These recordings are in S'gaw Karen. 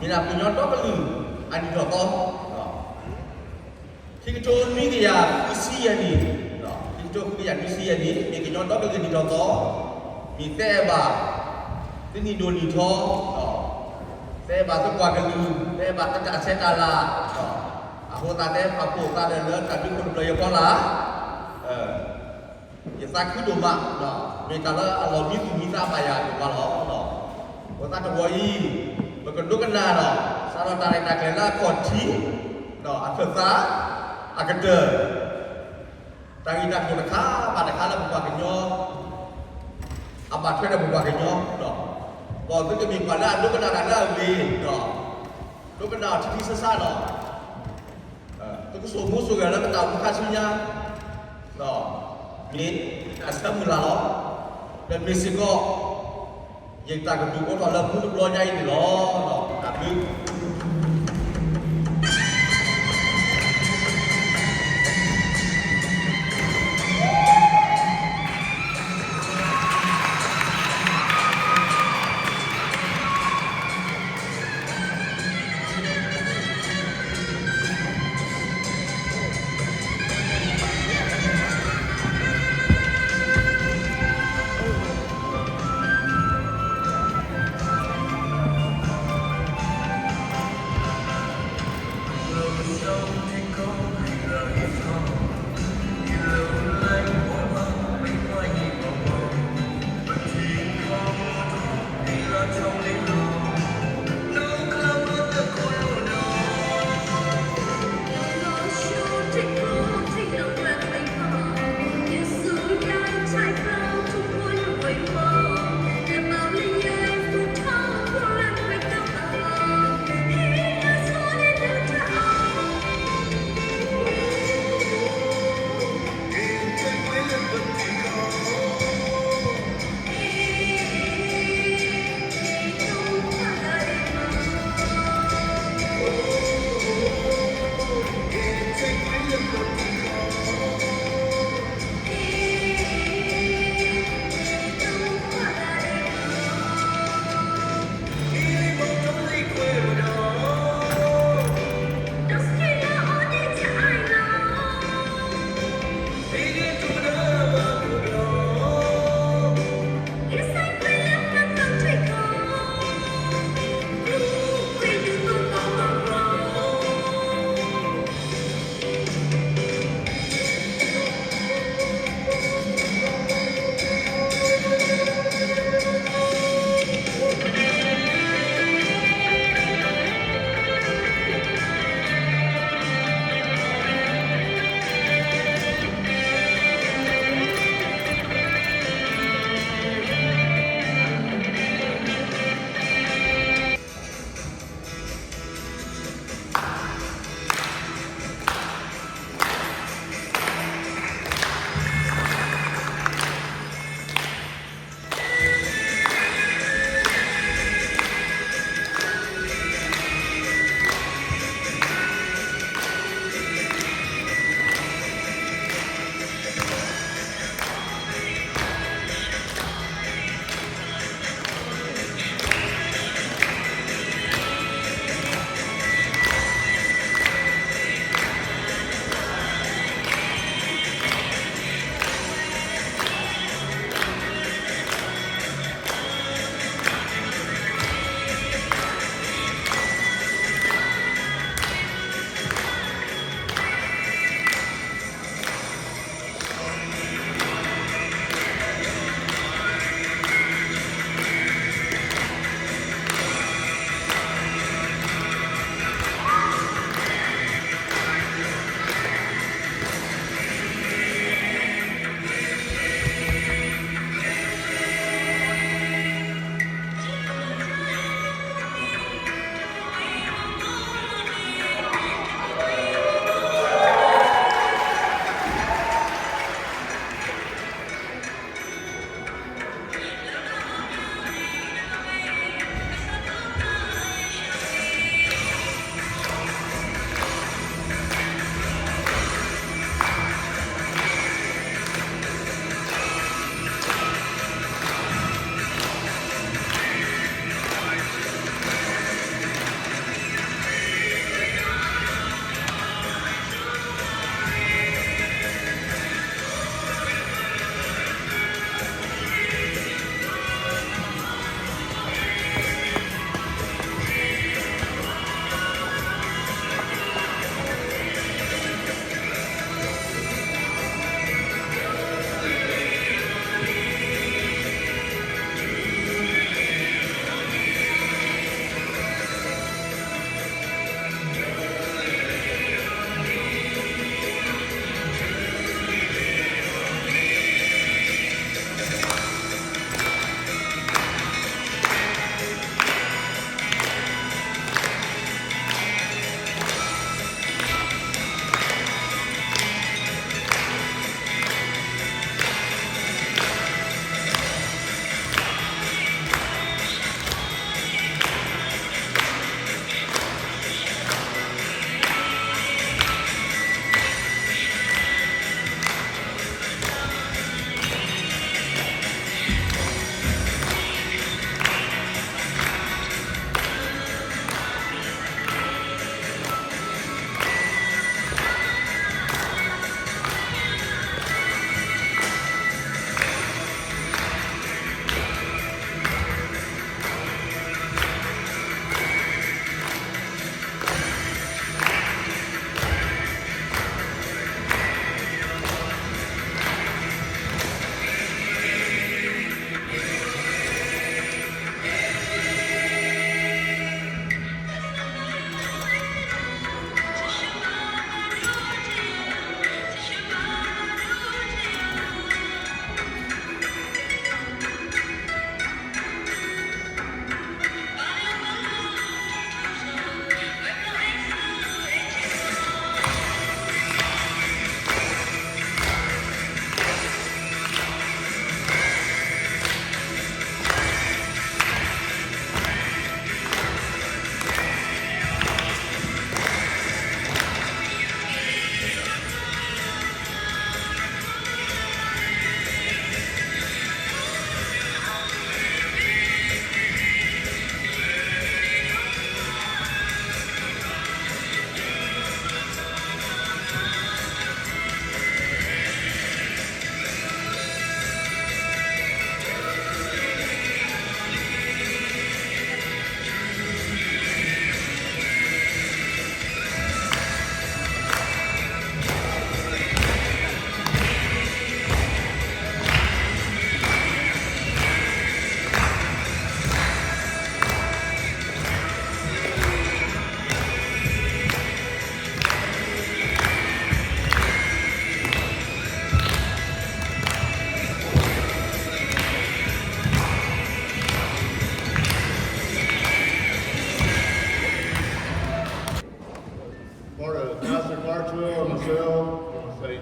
မ့ၢ်ဒၣ်ကညီဒီကလုာ်အနံၣ်ထီၣ်သီ, ခံကထိနွံကယၤဃုဆံယဲၢ်နံၣ်, ခံကထိဃုကယၤနွံဆံယဲၢ်နံၣ် မ့ၢ်ကညီဒီကလုာ်နံၣ်ထီၣ်သီ, မ့ၢ်သဲအဲၣ်ဘၣ် သုနံၣ်ဒိၣ်နံၣ်ထီ, သဲအဲၣ်ဘၣ်သုပှၤကလုာ်, သဲအဲၣ်ဘၣ်သုတၢ်ဆဲးတၢ်လၤ, အဃိသတးတဲပာ်ဖှိၣ်သးဒီးလၢတၢ်ဒုးခိၣ်တဘျီယဖီလာ် ယသးခုဒိၣ်မး, မ့ၢ်တၢ်လၢအလီၤမံသူၣ်မံသးဘၣ်ယၤဒိၣ်မးလီၤ. အဃိသတးတဝီအံၤ ပကဒိကနၣ်ဒီး စးထီၣ်တၢ်ရဲၣ်တၢ်ကျဲၤလၢအခီၣ်ထံး, အခၢၣ်သး, အကတၢၢ်, တၢ်ဂ့ၢ်တၢ်ကျိၤတခါဘၣ်တခါလၢပပှၤကညီ အဘၣ်ထွဲဒီးပပှၤကညီ, ဒီးသုတမ့ၢ်ပှၤလၢအဒိကနၣ်တၢ်လၢအဂ့ၤဒီး ဒိကနၣ်အီၤထံထံဆးဆးဒီး သုကစိာ်မူစိာ်ဂဲၤလၢပတၢ်အိၣ်မူခါဆူညါ, ဒီးမ့ၢ်တၢ်ဆၢမုၢ်လၢ်လီၤ. ဒီးမ့ၢ်စ့ၢ်ကီး ယတၢ်ကတိၤအိးထီၣ်လၢမူတဘျီညါအံၤန့ၣ်လီၤ. တၢ်ဘျုး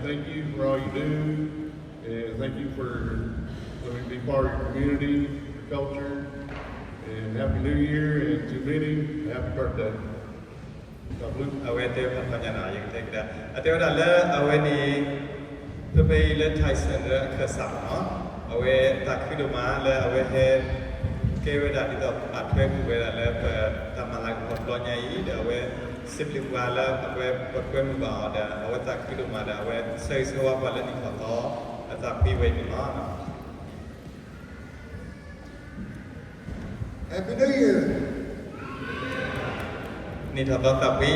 Thank you for all you do, and thank you for letting me be part of your community, your culture, and Happy New Year, and to many, Happy Birthday. အဝဲတဲဖးထီညါနီၤ ယကတဲကဒါ အတဲဝဲဒၣ်လၢအဝဲန့ၣ် ဖဲဖဲအံၤလၢ Tyson လၢအခၢၣ်စးမ့ၢ်နီၤ အဝဲသးခုဒိၣ်မးလၢအဝဲဟဲ ကဲဝဲဒၣ်ဒ်သိးပာ်ထွဲဃုာ်ဝဲဒၣ်လၢပတၢ်မၤလၤကပီၤတဘျီညါအံၤ ဒီးအဝဲစံးဘျုးပှၤလၢအဝဲပှဲၤမုၢ်ဘၣ်အီၤဒီး အဝဲသးခုဒိၣ်မးဒီး အဝဲဆၢဂ့ၤဆၢဝါပှၤလၢနံၣ်ထီၣ်သီ အသးဖှံဝဲန့ၣ်လီၤ. Happy New Year. နံၣ်ထီၣ်သီသးဖှံ.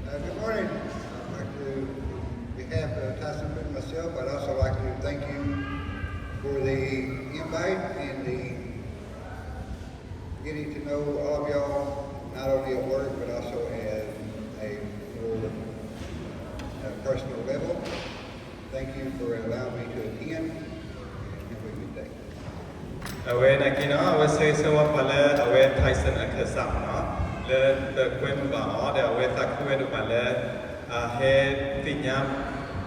Uh, good morning. I'd like to, on behalf of Tyson and myself, I'd also like to thank you for the invite and the getting to know all of y'all, not only at work, but also at a more, uh, personal level. Thank you for allowing me to attend, and have a good day. အဝဲနာ်က့နီၤ အဝဲဆၢဂ့ၤဆၢဝါပှၤလၢအဝဲ Tyson အခၢၣ်စးမ့ၢ်နီၤ လၢပကွဲမုာ်ဘၣ်အီၤ ဒီးအဝဲသးခုဝဲဒိၣ်မးလၢ အဟဲသ့ၣ်ညါ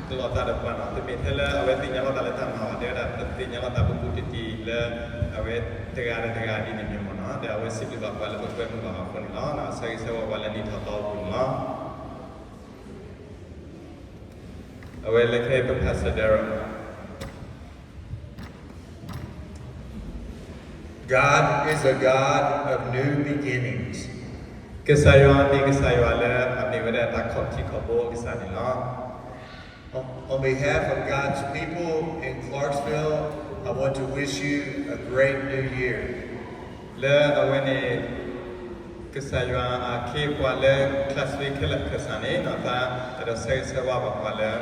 လိာ်သးဒီးပှၤနီၤ တမ့ၢ်ထဲလၢအဝဲသ့ၣ်ညါလိာ်သးလၢတၢ်မၤဘၣ် တဲဝဲဒၣ် ပသ့ၣ်ညါလိာ်သးဘူးဘူးတံၢ်တံၢ်လၢ အဝဲတဂၤဒီးတဂၤဒ်န့ၣ်မ့ၢ်မ့ၢ်နီၤ ဒီးအဝဲစံးဘျုးဘၣ်ပှၤလၢပကွဲမုာ်ဘၣ်အီၤအဃိန့ၣ်လီၤ. ဆၢဂ့ၤဆၢဝါပှၤလၢနံၣ်ထီၣ်သီအပူၤန့ၣ်လီၤ. အဝဲလၢခံပဖးစၢၤဒၢရၤ God is a God of new beginnings. ကစၢ်ယွၤမ့ၢ်ကစၢ်ယွၤလၢအမ့ၢ်ဝဲဒၣ်တၢ်ခီၣ်ထံးခီၣ်ဘိအကစၢ်န့ၣ်လီၤ. On behalf of God's people in Clarksville, I want to wish you a great new year. လၢအဝဲန့ၣ် ကစၢ်ယွၤအခ့အပှၤလၢ Clarksville ခဲလၢာ်အခၢၣ်စးန့ၣ် နီၢ်သးအဲၣ်ဒိးဆၢဂ့ၤဆၢဝါဘၣ်ပှၤလၢ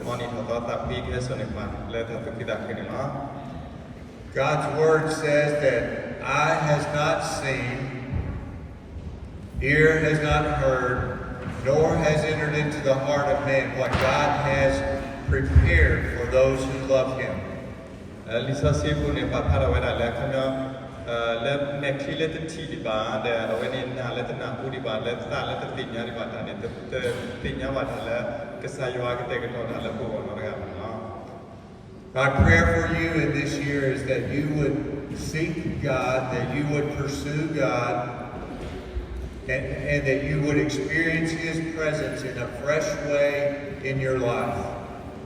မ်နံၣ်ထီၣ်သီသးဖှံကဟဲစိာ်န့ၢ်ပှၤလၢတၢ်သူၣ်ခုသးခုန့ၣ်လီၤ. God's word says that eye has not seen, ear has not heard, nor has entered into the heart of man what God has prepared for those who love him. လံာ်စီဆှံပူၤန့ၣ် ပာ်ဖျါထီၣ်ဝဲဒၣ်လၢ ခီပညီ လၢမဲာ်ချံလၢတထံၣ်ဒံးဘၣ် ဒီးအဝဲန့ၣ်နၢ်လၢတနၢ်ဟူဒံးဘၣ် လၢသးလၢတသ့ၣ်ညါဒံးဘၣ်တၢ်န့ၣ် တသ့ၣ်ညါဘၣ်တၢ်လၢ ကစၢ်ယွၤကတဲာ်ကတီၤတၢ်လၢပဂီၢ်နီတဂၤန့ၣ်လီၤ. My prayer for you in this year is that you would seek God, that you would pursue God, and, and that you would experience his presence in a fresh way in your life.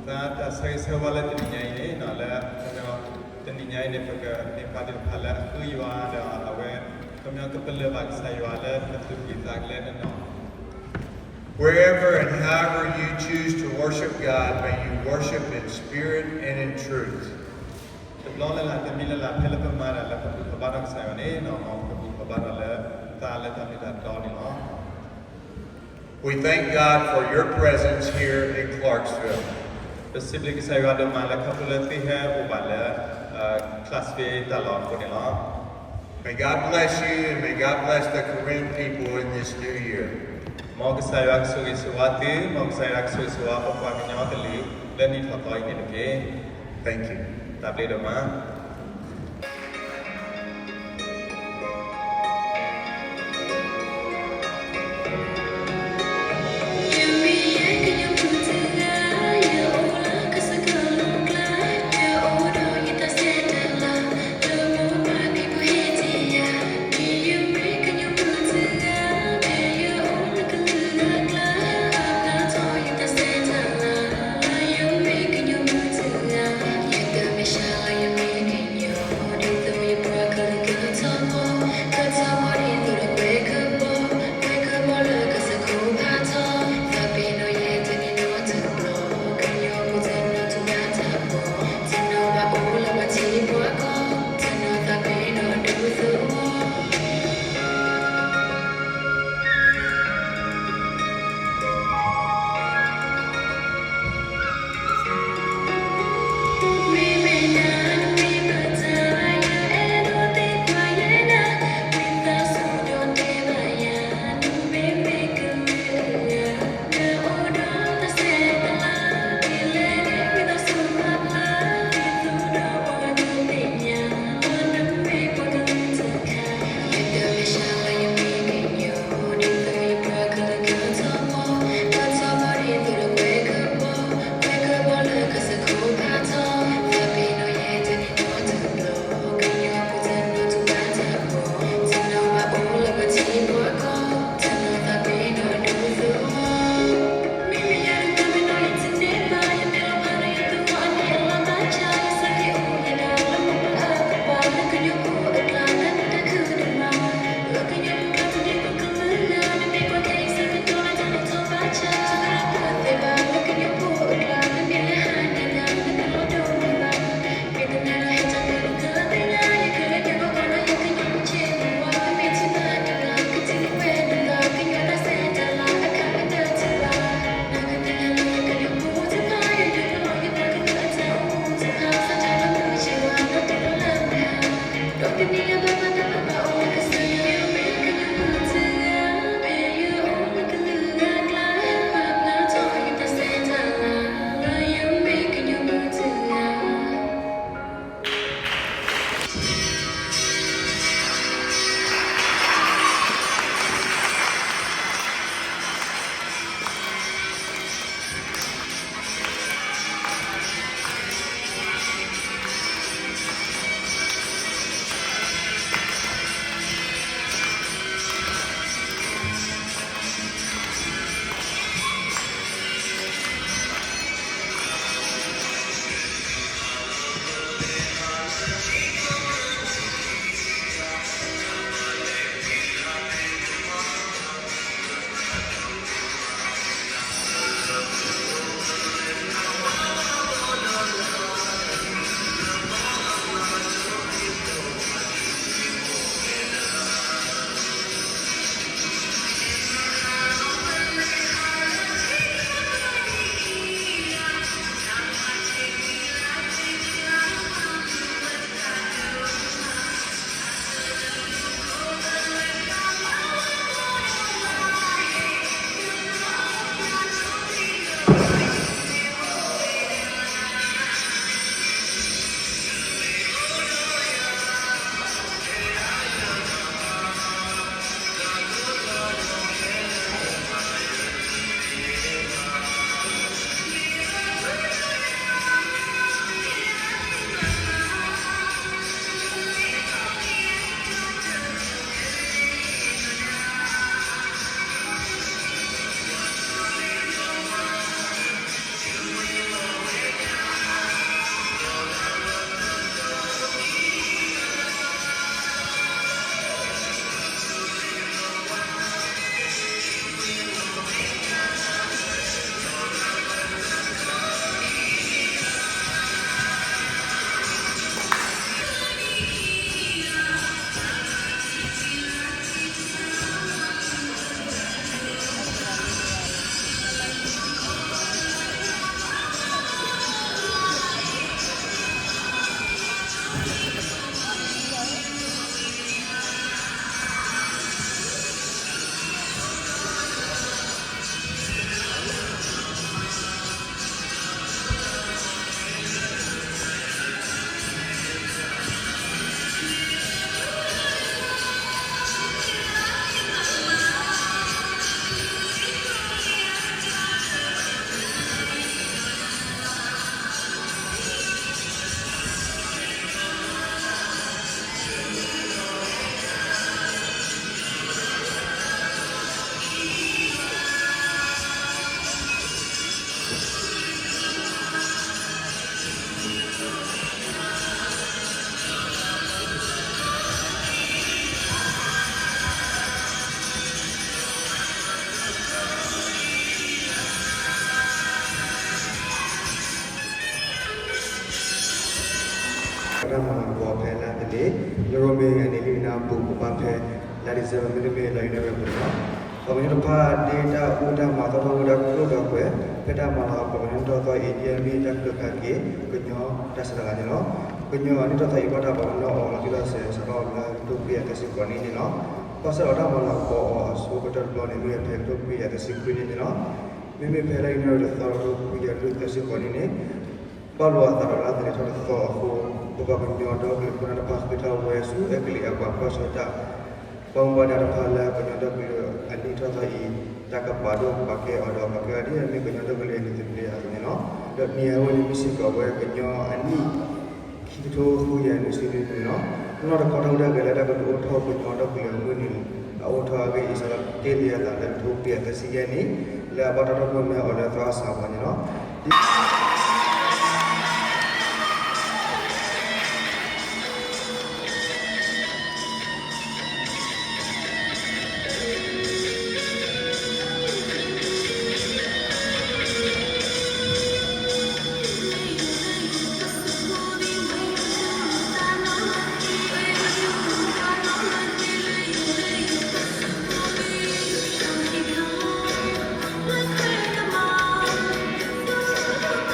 တၢ်ဆၢဂ့ၤဆၢဝါလၢတနံၤညါအံၤန့ၣ် လၢ တနံၤညါအံၤန့ၣ် ပကမ့ၢ်ပှၤသ့ၣ်တဖၣ်လၢအဃုယွၤဒီးအဝဲ ခီပညီကပလၢၢ်ဘၣ်ကစၢ်ယွၤလၢပသူၣ်ကံၢ်သးကလဲၤနီၢ်နီၢ် Wherever and however you choose to worship God, may you worship in spirit and in truth. တဘျီလၢ်လၢ် တမံၤလၢ်လၢ် ဖဲလၢပမၤတၢ်လၢပဘူၣ်ထီၣ်ဘါထီၣ်ကစၢ်ယွၤန့ၣ် မ်ပဘူၣ်ထီၣ်ဘါထီၣ်လၢသးလၢတၢ်မ့ၢ်တၢ်တီန့ၣ်လီၤ. We thank God for your presence here in Clarksville. ပစံးဘျုးကစၢ်ယွၤဒိၣ်မးလၢခီဖျိလၢသုဟဲအိၣ်ဘၣ်လၢ Clarksville တၢ်လီၢ်အဃိန့ၣ်လီၤ. May God bless you and may God bless the Karen people in this new year. မ်ကစၢ်ယွၤကဆိၣ်ဂ့ၤဆိၣ်ဝါသု, မ်ကစၢ်ယွၤကဆိၣ်ဂ့ၤဆိၣ်ဝါပပှၤကညီကလုာ် လၢနံၣ်ထီၣ်သီအံၤန့ၣ်တက့ၢ်. Thank you. တၢ်ဘျုးဒိၣ်မး. တၢ်မၤလၤကပီၤဖဲလါသန့, လၢရိမ့ၤအနံၤလွံၢ်နၣ်ရံၣ် ပူၤကပၤဖဲ လါ December မ့တမ့ၢ်လါ January ပူၤန့ၣ်လီၤ. ပှၤကညီတဖၣ် ဒ့တၢ်အူတၢ်မၤသီထီၣ်ဝဲဒၣ်ကျိၣ်ဒီးကွဲၤ ဖဲတၢ်မၤလၤကပီၤကညီနံၣ်ထီၣ်သီအံၤ ဒ်အမ့ၢ်တၢ်ကတိၤခါက့ၤ ကညီတၢ်ဆန္ဒတဂၤန့ၣ်လီၤ. ကညီနံၣ်ထီၣ်သီအံၤ ဘၣ်တၢ်ပာ်ပနီၣ်အီၤလီၤတံၢ်လီၤဆဲး စးထီၣ်လၢ တကထိခွံကယၤသၢဆံဃိးနံၣ်န့ၣ်လီၤ. ဘၣ်ဆၣ်ဒီးတၢ်မၤလၤကပီၤအီၤအဆိကတၢၢ်တဘျီန့ၣ် မ့ၢ်ဝဲဖဲ တကထိခွံကယၤသၢဆံခွံနံၣ်န့ၣ်လီၤ. မ့မ့ၢ်ဖဲလါ January တသီ တကထိခွံကယၤလွံၢ်ဆံသၢဆံဃိးနံၣ်န့ၣ် ဘၣ်လိာ်အသးဒီးလါသန့ၤထီၣ်တသီအဃိ ပပှၤကညီဒီကလုာ်ခိၣ်နၢ်တဖၣ် ဃ့ထီၣ်ဝဲဆူအဲကလံးအပှၤဖီၣ်ဆၢတၢ် ဘၣ်မူဘၣ်ဒါတဖၣ်လၢ ကညီဒီကလုာ်အနံၣ်ထီၣ်သီအံၤ တၢ်ကပာ်ဒိၣ်ပာ်ကဲအီၤဒီး ပာ်ကဲအီၤဒ်အမ့ၢ်ကညီဒီကလုာ်အနံၣ်သဘျ့အသိးန့ၣ်လီၤ. ဒီးနံၤအဝဲန့ၣ် မ့ၢ်စ့ၢ်ကီးဝဲကညီအနံၣ် ခံကထိဃုကယၤနွံဆံနွံနံၣ်န့ၣ်လီၤ. နီၢ်တခီထီၣ်ဝဲဒၣ်က့ၤလၢတၢ်ကဒုးအိၣ်ထီၣ်ကညီဒီကလုာ်အမုၢ်နံၤ အအိၣ်ထီၣ်အဂ့ၢ်အံၤ စးထီၣ်တ့ၢ်လံအသးလၢ တကထိခွံကယၤသၢဆံယဲၢ်နံၣ် လၢအဘၣ်တၢ်ထီၣ်ပှဲၤမဲအီၤလၢသီအဆၢကတီၢ်န့ၣ်လီ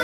ၤ.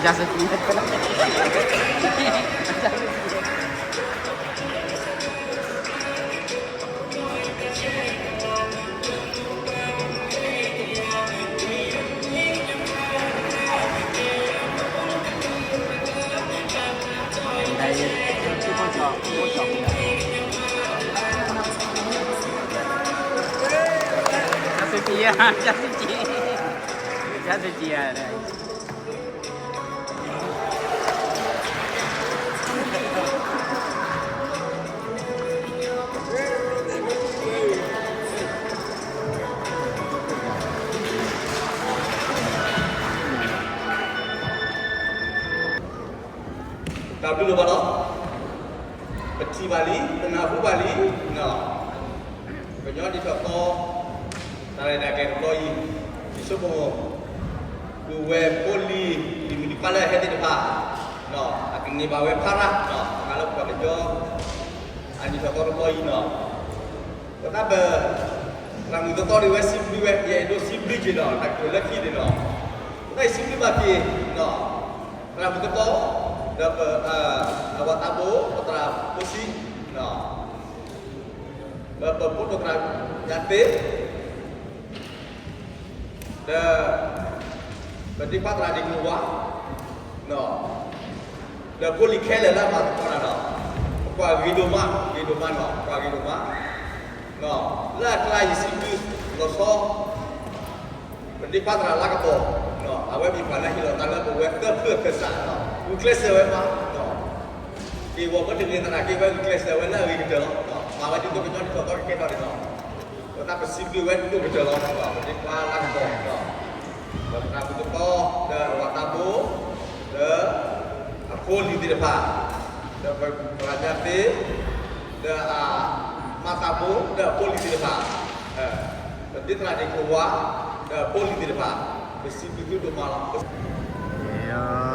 ယၤစကံ ယၤစကံ ယၤစကံ ယၤစကံ တၢ်ဘျုးဒိၣ်မးလီၤ. ပထံၣ်ဘၣ်လံ ပနၢ်ဟူဘၣ်လံ, ကညီတံၤထီၣ်သီ တၢ်ရဲၣ်တၢ်ကျဲၤတဘျီအံၤ ယဆိကမိၣ် ပုၢ်ဝဲၢ်ဖိလံၤ လံၤမုၣ်လံၤခွါလၢအဟဲသ့ၣ်တဖၣ် အကန့ၢ်ဘၣ်ဝဲဖးရၣ် ပှၤလၢပှၤကညီ အတံၤထီၣ်သီတဘျီအံၤနီၤ ပသးပ သရၣ်မုၣ်သီသီဒ်ဝဲစံးဘျုးဝဲ ယအဲၣ်ဒိးစံးဘျုးက့ၤဒီး တၢ်ကတိၤလၢခံန့ၣ်ဒီး ပသးအံၤစံးဘျုးဘၣ်က့ၤ သရၣ်မုၣ်သီသီ ဒီးပ အဝၤသးဘိ ပသရၣ်ဖိဆံး ဒီးပဖိဒိၣ်သရၣ်ညါသ့ ဒီး ပဒ့ခွါသရၣ်ဒ့ၣ်ကိၣ်ဝါ ဒီးဖိလံၤခဲလၢာ်လၢအမၤသကိးတၢ်ဒီး ပကွၢ်ဂ့ၤဒိၣ်မး ဂ့ၤဒိၣ်မးနီၤ ပကွၢ်ဂ့ၤဒိၣ်မး လၢအကျါယစံးဘျုးလီၤဆီ ပဒ့ခွါသရၣ်လါကပီၤ အဝဲမ့ၢ်ပှၤလၢဟ့ၣ်လီၤသးလၢပဝဲသၢဖုအခၢၣ်စး ဂုာ်ကျဲးစၢးဝဲမး က့ၤဝီၤမ့ၢ်တဂ့ၤသရၣ်က့ၤဝဲ ဂုာ်ကျဲးစၢးဝဲလၢအဂ့ၤကတၢၢ်လီၤ မၤဝဲဒ်သိးကညီတံၤထီၣ်သီကကဲထီၣ်န့ၣ်လီၤ ပသးပစံးဘျုးဝဲဒိၣ်ကတၢၢ်လီၤ ပဒ့ခွါလါကပီၤ ဒီးပသရၣ်မုၣ်သီသီ ဒီးအဝၤသးဘိ ဒီး အဖိလံၤသ့ၣ်တဖၣ် ဒီးပသရၣ်ညါသ့ ဒီးအမါသးဘိ ဒီးအဖိလံၤသ့ၣ်တဖၣ် ပဒ့သရၣ်ဒ့ၣ်ကိၣ်ဝါ ဒီးအဖိလံၤသ့ၣ်တဖၣ် ပစံးဘျုးသုဒိၣ်မးလီၤ ယၤ